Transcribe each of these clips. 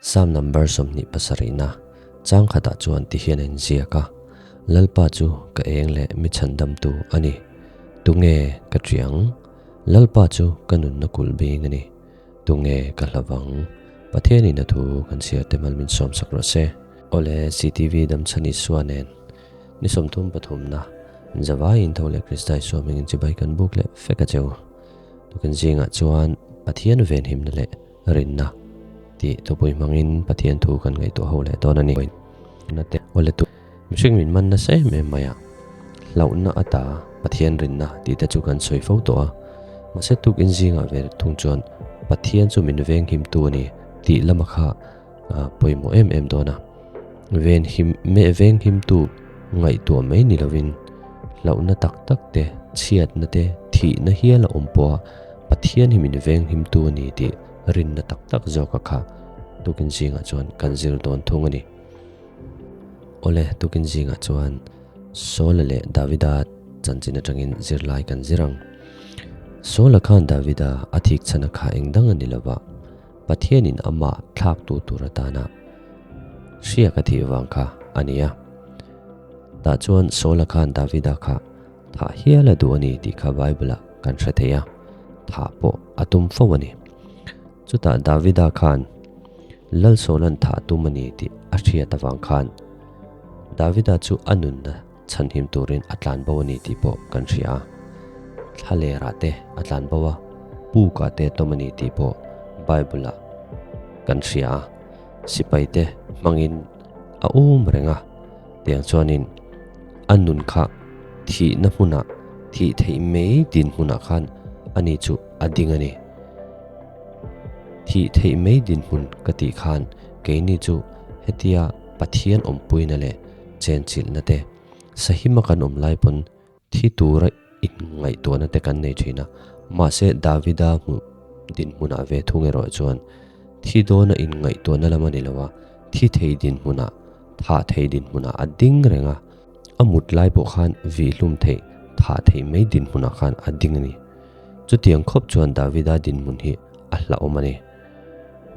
Psalm number 27na chang khatah chuan ti hian a inziak a, Lalpa chu ka eng leh mi chhandamtu a ni. Tunge ka ṭiang? Lalpa chu ka nunna kulh bing a ni. Tunge ka hlavang? Pathianin a thu kan chhiar te mal min sawmsak rawh se. Awle, CTV Damchhan Isua nen ni 33na zavaiin tho leh Krista Isua hmingin chibai kan buk leh fek a cheu. Tukin zingah chuan Pathian venhimna leh rinna tih thupui hmangin Pathian thu kan ngaihtuah ho leh dawn a ni. Awle tu mihring min man nasa em em mai a, hlauhna ata Pathian rinna tih te chu kan sawi fo tawh a, mahse tukin zingah ve thung chuan Pathian chu min venghimtu a ni tih lama kha pawimawh em em dawn a. Venhim meh venghimtu ngaihtuah mai ni lovin hlauhna tak tak te, chhiatna te, thihna hial a awm pawh a, Pathian hi min venghimtu a ni tih rinna tak tak zawka kha tukin zingah chuan kan zir dawn thung a ni. Awle, tukin zingah chuan Saula leh Davida chanchin atangin zirlai kan zir ang. Saula khan Davida a thik chhan a kha eng dang a ni lova, Pathianin amah thlaktu tur atana hriak a thih vang kha a ni a. Tah chuan Saula khan Davida kha thah hial a duh a ni tih kha Bible-ah kan hre thei a, thah pawh a tum fo a ni. Chutah Davida khan Lal Saula'n thah a tum a ni tih a hriat avang khan Davida chu a nunna chhanhim turin a tlan bo a ni tih pawh kan hria a. Thla lerah te a tlan bo a, pukah te tawm a ni tih pawh Bible-ah kan hria a. Sipai te hmangin a um reng a, tiang chuanin a nun kha thihna hmunah, thih theih mai dinhmunah khan ani chu a ding a ni. Thih theih mai dinhmun ka tih khan keini chu hetia Pathian awmpuina leh chenchilhna te, sahima kan awm lai pawn thi tura inngaihtuahna te kan nei thin a, mahse Davida hmuh dinhmunah ve thung erawh chuan thi dawna inngaihtuahna lam a ni lo a, thi thei dinhmunah, thah thei dinhmunah a ding reng a, a mut lai pawh khan vihhlum theih, thah theih mai dinhmunah khan a ding a ni. Chutiang khawp chuan Davida dinhmun hi a hlauhawm a ni.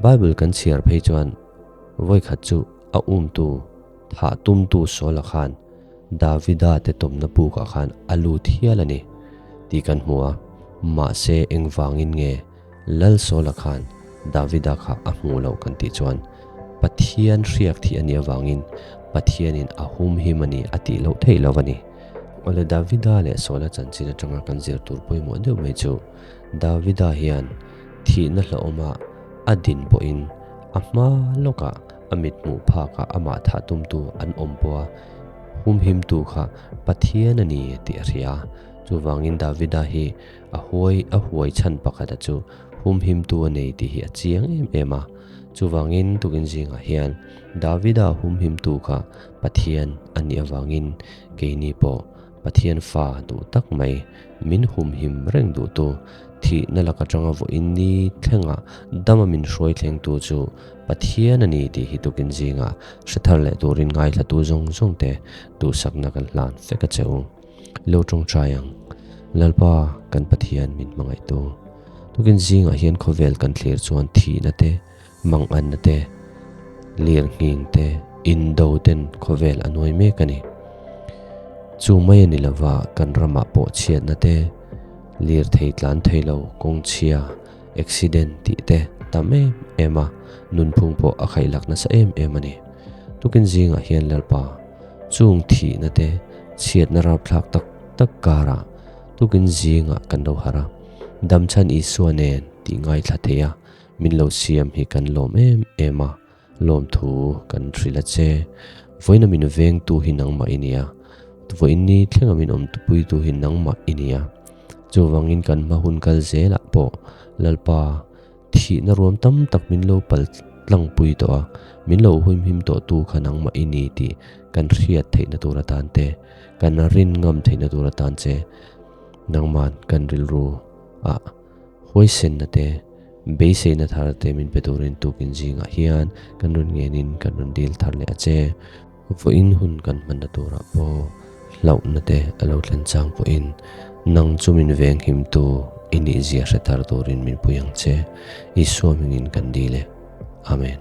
Bible kan chhiar phei chuan vawikhat chu a umtu, Thah tumtu Saula khan Davida te tawmna pukah khan a lut hial a ni tih kan hmu a, mahse engvangin nge Lal Saula khan Davida kha a hmuh loh kan tih chuan Pathian hriak thih a nih avangin Pathianin a humhim a ni a tih loh theih lo a ni. Awle Davida leh Saula chanchin atanga kan zir tur pawimawh deuh mai chu Davida hian thihna hlauhawma a din pawhin a hma lawkah A mit hmuh phakah amah thah tumtu an awm pawh a, humhimtu kha Pathian a ni tih a hria. Chuvangin Davida hi a huai a huai chhan pakhata chu humhimtu a nei tih hi a chiang em em a. Chuvangin tukin zingah hian Davida humhimtu kha Pathian a nih avangin keini pawh Pathian fa duh tak mai min humhim reng duhtu thihna lak atanga vawiin ni thlengah dama min hruai thlengtu chu Pathian a ni tih hi tukin zingah hre thar leh turin ngaithlatu zawng zawng te duhsakna kan hlan fek a che u. Lo tawngtai ang. Lalpa kan Pathian min hmangaihtu. Tukin zingah hian khawvel kan thlir chuan thihna te, manganna te, lirnghing te, indo ten khawvel a nuai mek a ni. Chu mai a ni lova kan ramah pawh chhiatna te, lirthei tlan thei lo kawngchhia, accident tih te tam em em a, nunphung pawh a khaih lak nasa em em a ni. Tukin zingah hian Lalpa chung thihna te chhiatna rapthlak tak tak karah tukin zingah kan lo harh a, damchhan Isua nen tih ngaithla thei a, min lo siam hi kan lawm em em a, lawmthu kan hrilh a che. Vawiina min vengtu hi nangmah i nia, vawiin ni thlenga min awm tupuitu hi nangmah i nia. Chuvangin kan hma hun kal zelah pawh Lalpa thihna ruam tam tak min lo pal tlangpui tawh a, min lo huimhim tawhtu kha nangmah i ni tih kan hriat theihna tur atan te, kan rin ngam theihna tur atan che nangman kan rilru ah Huaisenna te, beiseina thar te min pe turin tukin zingah hian kan rawn ngenin kan rawn dil thar leh a che. Vawiin hun kan hmanna turah pawh hlauhna te a lo thlen chang pawhin nang chu min venghimtu i nihzia hre thar turin min pui ang che. Isua hmingin kan dil e. Amen.